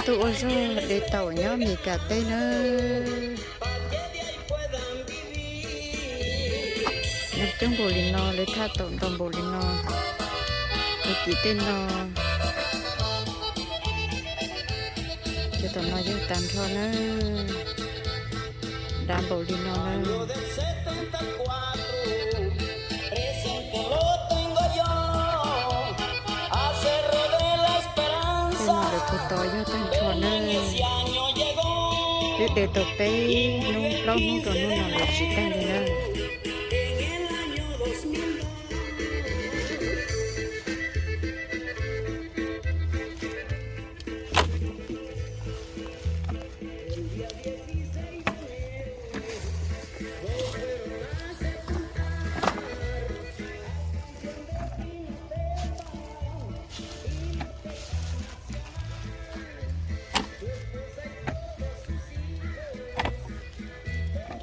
Tuaj ua zog de taum nyob Mes Kas teb nawb. Nyob coob npaum li no, lawv thaj taum ntau npaum li no, lawv tim tej no. Cov tom no yog tag nrho nawb, dav npaum li no nawb. Tej no lawv puag tod yog tag nrho nawb. Twb de tau peb hnub plaub hnub rau hnub no lawv tsis tag li nawb.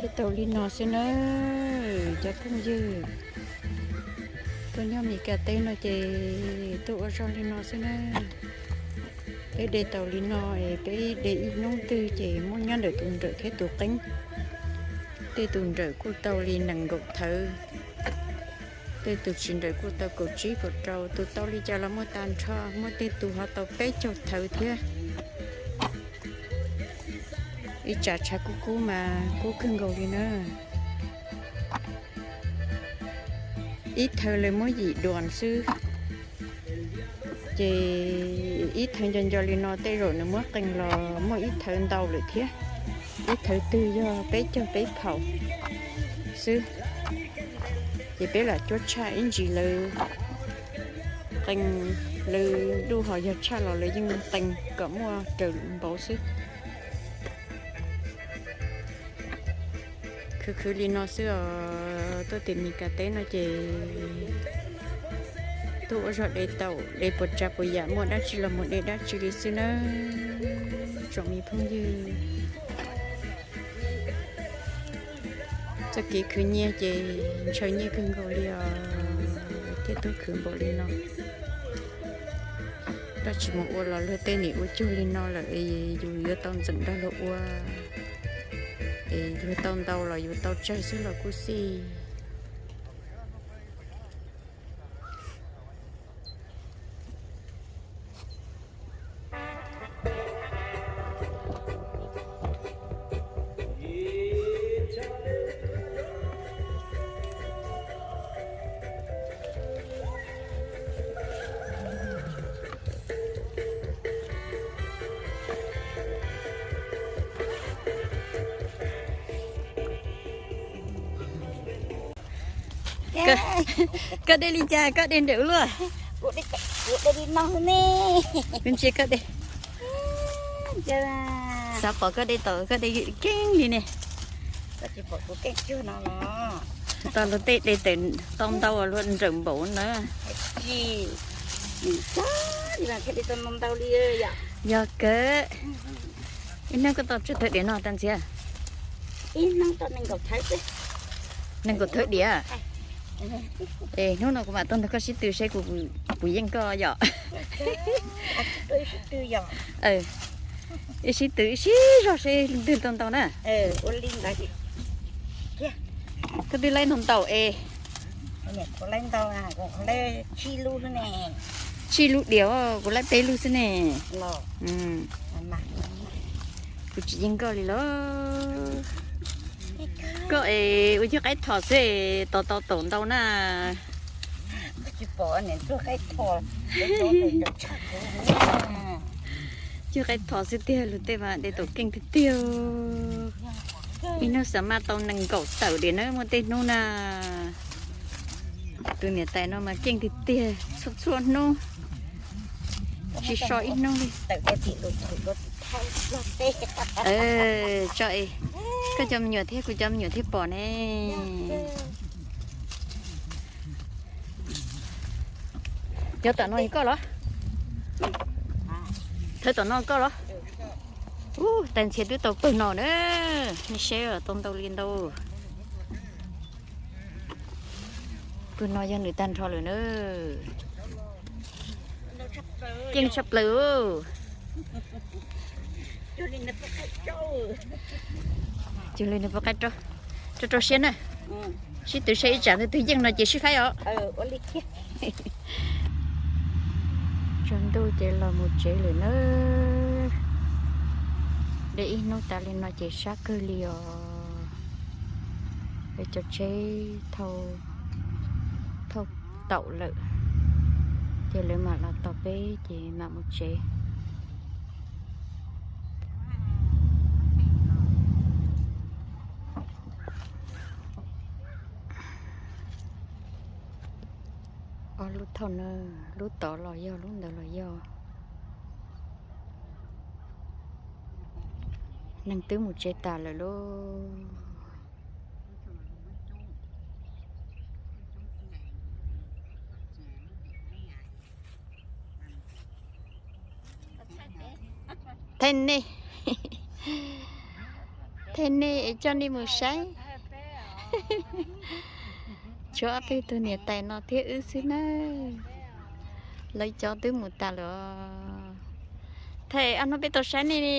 De tau li no xwb nawb cov phooj ywg. Tuaj nyob Mes Kas teb no ces tuaj ua zog li no xwb nawb. Peb de tau li no es peb de ib hnub twg ces muab nyob ntawm tus nrawm thiab tus qeeb. Tej tus nrawm kuj tau li nees nkaum thawv, tej tus tsis nrawm kuj tau kaum tsib kaum rau, tus tau li cas los muaj tag nrho, muaj tej tus ho tau peb caug thawv thiab. Ib tsam tshav kub kub mas kub kawg nkaus li na. Ib thawv lawv muab yim duas xwb, ces ib thawv nco nco li no tej zaum nws muab qees los muaj ib thawv ntau lawm thiab. Ib thawv twg yog peb caug peb phaum xwb, ces peb lam cuab tshaj ib ntsis lawv qees, lawv duj ho yog tshaj los lawv yeej qees kom muaj raws npaum xwb. Khwv khwv li no xwb os, tuaj tim Mes Kas teb no ces tuaj ua zog de taum, de puas tsav puas yam, muaj dab tsi los mus de dab tsi li xwb nawb tsoom me phooj ywg. Txoj kev khwv nyiaj ces ntshaw nyiaj kawg nkaus li os, thiaj tuaj khwv npaum li no. Dab tsi mus ua los luag tej nim ua cuag li no lawm es yus yuav tau ntxeem nrog luag ua, es luag tau ntau los yus tau tsawg xwb los kuj xij. Koj de li cas koj de nrawm luaj? Kuv ntsia koj de. Xav pom koj de tau koj de keej li ne. Tau luag tej de tau ntau luag nrawm npaum na. Yog kawg. Ib hnub koj tau tsawg thawv diav no tag ntxiv? Nees nkaum thawv diav. Es hnub no kuv mam tuaj nrog koj sib tw seb kuv puas yeej koj yom. Ib sib tw ib sib zog seb leej twg tau ntau na. Koj twb laib ntau ntau es. Tsib lub diav, kuv laib peb lub xwb ne. Kuv tsis yeej koj li los. Koj es ua cog qaib thom xwb es tau tau taum ntau na. Cog qaib thom xwb tiag, luag tej mas de taum keej tiag tiag. Ib hnub xav mas tau nees nkaum tawm diav na muaj tej hnub na. Tus niam tais no mas keej tiag tiag, txhua txhua hnub tsis so ib hnub li. Tso, koj cov me nyuam thiab kuv cov me nyuam thiaj pom ne. Cov tom no koj los? Thawv tom no koj los? Ub, tais ntxhias twb tau pawg no na. Nej saib tau ntau li ntau. Pawg no yog nws tag nrho lawm na. Keej tshaj plaws. Cog li nws pub qaib rau, rau rau siab na. Sib tw saib ib tsam ntawd twg yeej no ces sib faib os. Tsaus ntuj ces los mus tsev lawm na. De ib hnub tas li no ces sab kawg li os. Lawv cov tsheb thauj, thauj taum lawm, ces lawv mam los tos peb ces mam mus tsev. Ob lub thauj na, lub tod los yog, lub ntawd los yog. Neeg twb mus tsev tas lawm lauj. Thej nej, thej nej es coj nej mus saib. Tshuav ob peb tug niam tais no thiab wb xwb na. Lawv cov twb mus tas lawm. Thej, ob hnub peb tau saib nej li.